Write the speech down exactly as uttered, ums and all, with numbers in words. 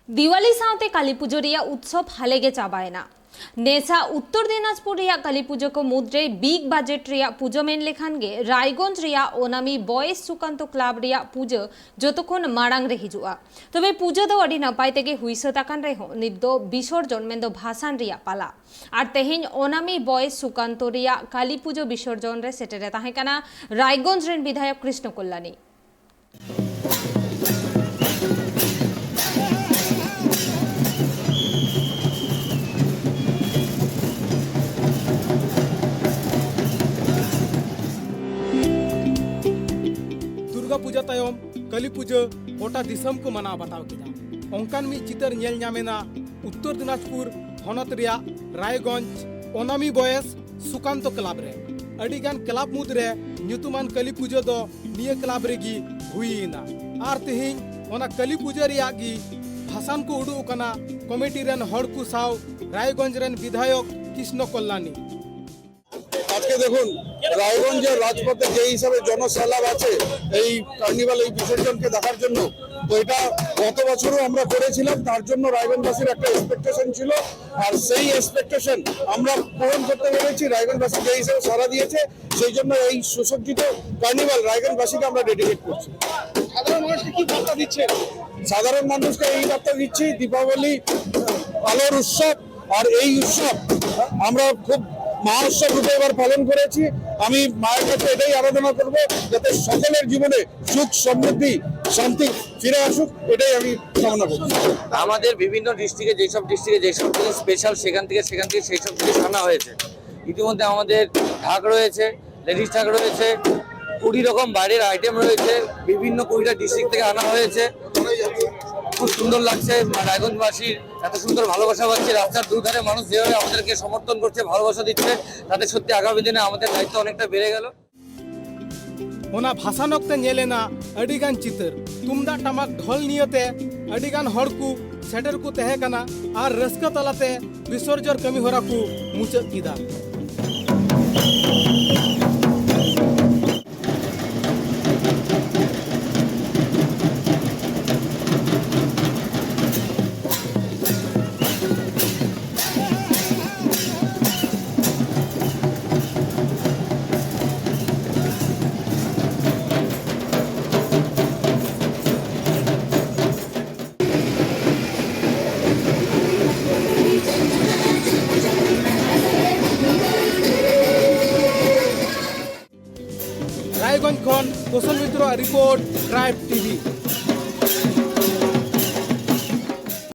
ᱫᱤᱣᱟᱞᱤ ᱥᱟᱶᱛᱮ ᱠᱟᱞᱤ ᱯᱩᱡᱟᱹ ᱨᱮᱭᱟᱜ ᱩᱛᱥᱚᱵ ᱦᱟᱞᱮ ᱜᱮ ᱪᱟᱵᱟᱭᱮᱱᱟ᱾ ᱱᱮᱥᱟ ᱩᱛᱛᱚᱨ ᱫᱤᱱᱟᱡᱽᱯᱩᱨ ᱨᱮᱭᱟᱜ ᱠᱟᱞᱤ ᱯᱩᱡᱟᱹ ᱠᱚ ᱢᱩᱫᱽᱨᱮ ᱵᱤᱜ ᱵᱟᱡᱮᱴ ᱨᱮᱭᱟᱜ ᱯᱩᱡᱟᱹ ᱢᱮᱱ ᱞᱮᱠᱷᱟᱱ ᱜᱮ ᱨᱟᱭᱜᱚᱸᱡᱽ ᱨᱮᱭᱟᱜ ᱚᱱᱟᱢᱤ ᱵᱚᱭᱮᱥ ᱥᱩᱠᱟᱱᱛᱚ ᱠᱞᱟᱵᱽ ᱨᱮᱭᱟᱜ ᱯᱩᱡᱟᱹ ᱡᱚᱛᱚ ᱠᱷᱚᱱ ᱢᱟᱲᱟᱝ ᱨᱮ ᱦᱤᱡᱩᱜᱼᱟ᱾ ᱛᱚᱵᱮ ᱯᱩᱡᱟᱹ ᱫᱚ ᱟᱹᱰᱤ ᱱᱟᱯᱟᱭ ᱛᱮᱜᱮ ᱦᱩᱭ ᱥᱟᱹᱛ ᱟᱠᱟᱱ ᱨᱮᱦᱚᱸ ᱱᱤᱛ ᱫᱚ ᱵᱤᱥᱚᱨᱡᱚᱱ ᱢᱮᱱᱫᱚ ᱵᱷᱟᱥᱟᱱ ᱨᱮᱭᱟᱜ ᱯᱟᱞᱟ᱾ ᱟᱨ ᱛᱮᱦᱮᱧ ᱚᱱᱟᱢᱤ ᱵᱚᱭᱮᱥ ᱥᱩᱠᱟᱱᱛᱚ ᱨᱮᱭᱟᱜ ᱠᱟᱞᱤ ᱯᱩᱡᱟᱹ ᱵᱤᱥᱚᱨᱡᱚᱱ ᱨᱮ ᱥᱮᱴᱮᱨᱮ ᱛᱟᱦᱮᱸ ᱠᱟᱱᱟ ᱨᱟᱭᱜᱚᱸᱡᱽ ᱨᱮᱱ ᱵᱤᱫᱷᱟᱭᱚᱠ ᱠᱨᱤᱥᱱᱚ ᱠᱚᱞᱞᱟᱱᱤ᱾ ᱫᱩᱨᱜᱟ ᱯᱩᱡᱟᱹ ᱛᱟᱭᱚᱢ ᱠᱟᱹᱞᱤ ᱯᱩᱡᱟᱹ ᱜᱚᱴᱟ ᱫᱤᱥᱚᱢ ᱠᱚ ᱢᱟᱱᱟᱣ ᱵᱟᱛᱟᱣ ᱠᱮᱫᱟ᱾ ᱚᱱᱠᱟᱱ ᱢᱤᱫ ᱪᱤᱛᱟᱹᱨ ᱧᱮᱞ ᱧᱟᱢ ᱮᱱᱟ ᱩᱛᱛᱚᱨ ᱫᱤᱱᱟᱡᱽᱯᱩᱨ ᱦᱚᱱᱚᱛ ᱨᱮᱭᱟᱜ ᱨᱟᱭᱜᱚᱸᱡᱽ ᱚᱱᱟᱢᱤ ᱵᱚᱭᱮᱥ ᱥᱩᱠᱟᱱᱛᱚ ᱠᱞᱟᱵᱽ ᱨᱮ᱾ ᱟᱹᱰᱤ ᱜᱟᱱ ᱠᱞᱟᱵᱽ ᱢᱩᱫᱽ ᱨᱮ ᱧᱩᱛᱩᱢᱟᱱ ᱠᱟᱹᱞᱤ ᱯᱩᱡᱟᱹ ᱫᱚ ᱱᱤᱭᱟᱹ ᱠᱞᱟᱵᱽ ᱨᱮᱜᱮ ᱦᱩᱭ ᱮᱱᱟ᱾ ᱟᱨ ᱛᱮᱦᱮᱧ ᱚᱱᱟ ᱠᱟᱹᱞᱤ ᱯᱩᱡᱟᱹ ᱨᱮᱭᱟᱜ ᱜᱮ ᱵᱷᱟᱥᱟᱱ ᱠᱚ ᱩᱰᱩᱠ ᱟᱠᱟᱱᱟ ᱠᱚᱢᱤᱴᱤ ᱨᱮᱱ ᱦᱚᱲ ᱠᱚ ᱥᱟᱶ ᱨᱟᱭᱜᱚᱸᱡᱽ ᱨᱮᱱ ᱵᱤᱫᱷᱟᱭᱚᱠ ᱠᱨᱤᱥᱱᱚ ᱠᱚᱞᱞᱟᱱᱤ᱾ আজকে দেখুন, রায়গঞ্জের রাজপথে যে হিসাবে জনসেলাব আছে এই কার্নিভাল, এই বিসর্জনকে দেখার জন্য, তো এটা গত বছরও আমরা করেছিলাম। তার জন্য রায়গঞ্জবাসীর একটা এক্সপেকটেশন ছিল, আর সেই এক্সপেকটেশন আমরা পূরণ করতে পেরেছি। রায়গঞ্জবাসী যে হিসাবে সাড়া দিয়েছে, সেই জন্য এই সুসজ্জিত কার্নিভাল রায়গঞ্জবাসীকে আমরা ডেডিকেট করছি। সাধারণ মানুষকে কি বার্তা দিচ্ছেন? সাধারণ মানুষকে এই বার্তা দিচ্ছি, দীপাবলি আলোর উৎসব, আর এই উৎসব আমরা খুব মহোৎসব রূপে এবার পালন করেছি। আমি মায়ের কাছে এটাই আরাধনা করব, যাতে সকলের জীবনে সুখ, সমৃদ্ধি, শান্তি ফিরে আসুক, এটাই আমি কামনা করছি। আমাদের বিভিন্ন ডিস্ট্রিক্টে যেসব ডিস্ট্রিক্টে যেসব জিনিস স্পেশাল, সেখান থেকে সেখান থেকে সেই সব জিনিস আনা হয়েছে। ইতিমধ্যে আমাদের ঢাক রয়েছে, লেডিস ঢাক রয়েছে, কুড়ি রকম বাইরের আইটেম রয়েছে, বিভিন্ন কুড়িটা ডিস্ট্রিক্ট থেকে আনা হয়েছে। খুব সুন্দর লাগছে রায়গঞ্জবাসীর এত সুন্দর ভালোবাসা পাচ্ছি। রাস্তার দুধারে মানুষ যেভাবে আমাদেরকে সমর্থন করছে, ভালোবাসা দিচ্ছে, তাতে সত্যি আগামী দিনে আমাদের দায়িত্ব অনেকটা বেড়ে গেল। ᱚᱱᱟ ᱵᱷᱟᱥᱟᱱ ᱚᱠᱛᱮ ᱧᱮᱞ ᱮᱱᱟ ᱟᱹᱰᱤ ᱜᱟᱱ ᱪᱤᱛᱟᱹᱨ᱾ ᱛᱩᱢᱫᱟᱜ ᱴᱟᱢᱟᱠ ᱰᱷᱚᱞ ᱱᱤᱭᱟᱹᱛᱮ ᱟᱹᱰᱤ ᱜᱟᱱ ᱦᱚᱲ ᱠᱚ ᱥᱮᱴᱮᱨ ᱠᱚ ᱛᱟᱦᱮᱸ ᱠᱟᱱᱟ ᱟᱨ ᱨᱟᱹᱥᱠᱟᱹ ᱛᱟᱞᱟᱛᱮ ᱵᱤᱥᱚᱨᱡᱚᱱ ᱠᱟᱹᱢᱤ ᱦᱚᱨᱟ ᱠᱚ ᱢᱩᱪᱟᱹᱫ ᱠᱮᱫᱟ᱾ ᱠᱳᱥᱚᱞ ᱢᱤᱛᱨᱚᱣᱟᱜ ᱨᱤᱯᱳᱨᱴ, ᱴᱨᱟᱭᱤᱵᱽ ᱴᱤᱵᱷᱤ᱾